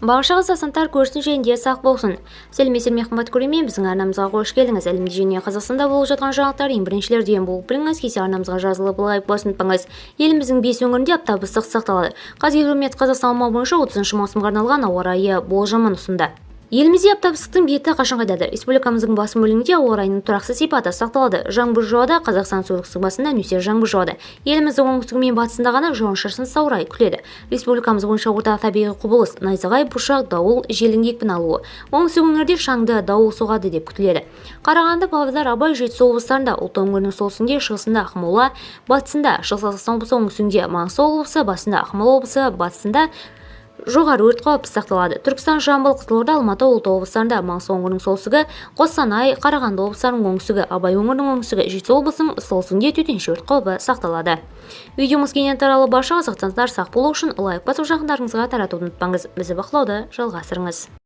Барша қазақстандықтар көрсін және сақ болсын. Сәлеметсіздер ме, қымбат көрермен, біздің арнамызға қош келдіңіз. Әлемде және Қазақстанда болып жатқан жаңалықтар ең біріншілерден болып біліңіз. Келсе арнамызға жазылып, лайк басуды ұмытпаңыз. Еліміздің 5 өңірінде аптап ыстық сақталады. Қазгидромет Қазақстан аумағы бойынша 30 маусымға арналған ауа райы болжамын ұсынды. Елімізде аптап ыстықтың беті қашан қайтады? Республикамыздың басым бөлігінде ауа райының тұрақсыз сипаты сақталады. Жаңбыр жауады, Қазақстан Республикасының басында нөсер жаңбыр жауады. Еліміздің оңтүстігі мен батысында ғана жауын-шашынсыз ауа райы күтіледі. Республикамыз бойынша орта табиғи құбылыс, найзағай, бұршақ, дауыл, желдің екпін алуы. Оңтүстік өңірде шаңды дауыл соғады деп күтіледі. Қарағанды, Павлодар, Абай, Жетісу облыстарында, Ұлытау өңірінің солтүстігінде, шығысында Ақмола, батысында Шығыс Қазақстан облысы, оңтүстігінде Маңғыстау облысы, басында Ақмола облысы, батысында жоғары өрт қаупі сақталады. Түркістан, Жамбыл, Қызылорда, Алматы, Ұлытау облыстарында, Маңғыстау өңірінің солтүстігі, Қостанай, Қарағанды облыстарының оңтүстігі, Абай өңірінің оңтүстігі, Жетісу облысының солтүстігінде төтенше өрт қаупі сақталады. Видеомыз кеңінен таралып, барша қазақстандықтар сақ болу үшін лайк басып, жақындарыңызға таратуды ұмытпаңыз. Бізді бақылауды жалғастырыңыз.